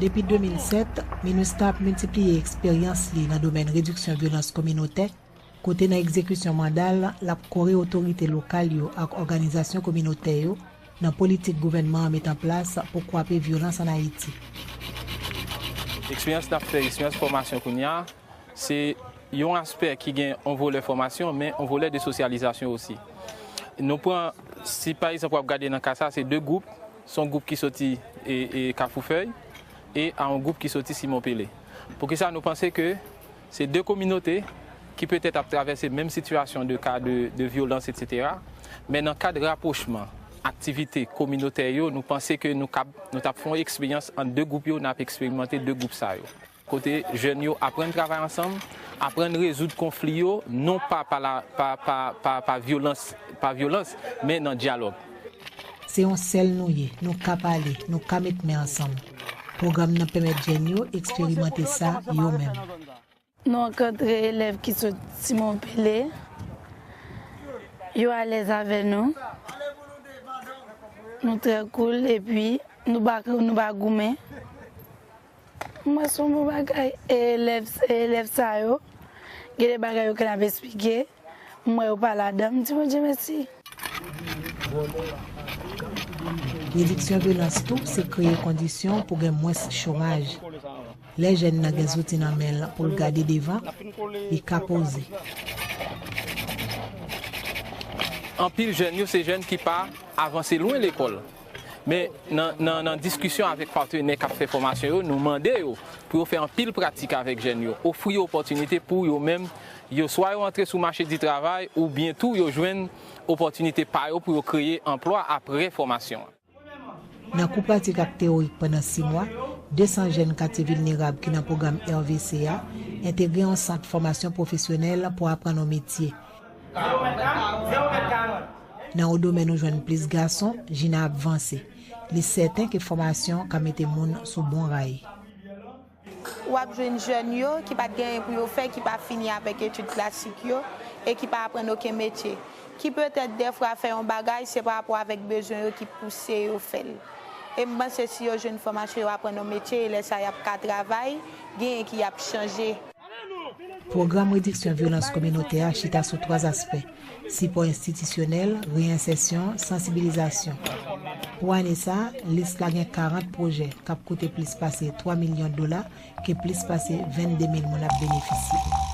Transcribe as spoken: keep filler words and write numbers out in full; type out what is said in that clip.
Depi de mil sèt, MINUSTAH ap miltipliye eksperyans li nan domèn rediksyon vyolans kominotè, kote nan egzekisyon manda l, l ap kore otorite lokal yo ak òganizasyon kominotè yo nan politik gouvènman an met an plas pou kwape vyolans ann Ayiti. Eksperyans n ap fè, eksperyans fòmasyon kounye a, se yon aspè ki gen yon volè fòmasyon, men yon volè de sosyalizasyon osi. Nou pran, si pa egzanp w ap gade nan ka sa, se de gwoup, se yon gwoup ki soti e, e Kafou Fèy e a yon gwoup ki soti Simon Pele. Poukisa nou panse ke se de kominote ki petèt ap travèse menm sitiyasyon de ka de, de vyolans, etsetera. Men nan kad rapwochman aktivite kominotè yo, nou panse ke nou kab, nou t ap fè yon eksperyans ant de gwoup yo, n ap eksperimante de gwoup sa yo. Kote jèn yo aprann travay ansanm, aprann rezoud konfli yo, non pa pa la, pa, pa, pa, pa vyolans, pa vyolans, men nan dyalòg. Se yon sèl nou ye, nou ka pale, nou ka met men ansanm. Pwogram nan pèmèt jèn yo eksperimante sa yo menm. Nou rankontre elèv ki sot Simon Pele. Yo alèz avè nou. Nou trè koul epi nou pa, nou pa goumen. Mwen se yon bon bagay. E elèv, e elèv sa yo, gen de bagay yo ke n ap esplike. M wè yo pa ladan, m di Bondye mèsi. Rediksyon vyolans tou, se kreye kondisyon pou gen mwens chomaj. Lè jèn nan gen zouti nan men l pou l gade devan, li ka poze. Anpil jèn yo se jèn ki pa avanse lwen lekòl. Men nan, nan, nan diskisyon avèk patenè k ap fè fòmasyon yo, nou mande yo pou yo fè anpil pratik avèk jèn yo, ofri yo opòtinite pou yo menm yo swa yo antre sou mache di travay oubyen tou yo jwenn opòtinite pa yo pou yo kreye anplwa apre fòmasyon an. Nan kou pratik ak teyorik pandan sis mwa, de san jèn katye vilnerab ki nan pwogram R V C a entegre yon sant fòmasyon pwofesyonèl pou aprann yon metye. Nan yon domèn ou jwenn plis gason, Jina ap vanse. Li sèten ke fòmasyon ka mete moun sou bon ray. W ap jwenn jèn yo ki pa t gen anyen pou yo fè, ki pa fini avèk etid klasik yo e ki pa aprann okenn metye. Ki petèt dèfwa fè yon bagay, se pa rapò avèk bezwen yo ki pouse yo fè l. E m panse si yo jwenn fòmasyon, yo aprann yon metye, e lè sa y ap ka travay, genyen ki y ap chanje. Pwogram rediksyon vyolans kominotè a chita sou twa aspè, sipò enstitisyonèl, reyensèsyon, sansibilizasyon. Pou ane sa a, lis la gen karant pwojè k ap koute plis pase twa milyon dola ke plis pase vennde mil moun ap benefisye.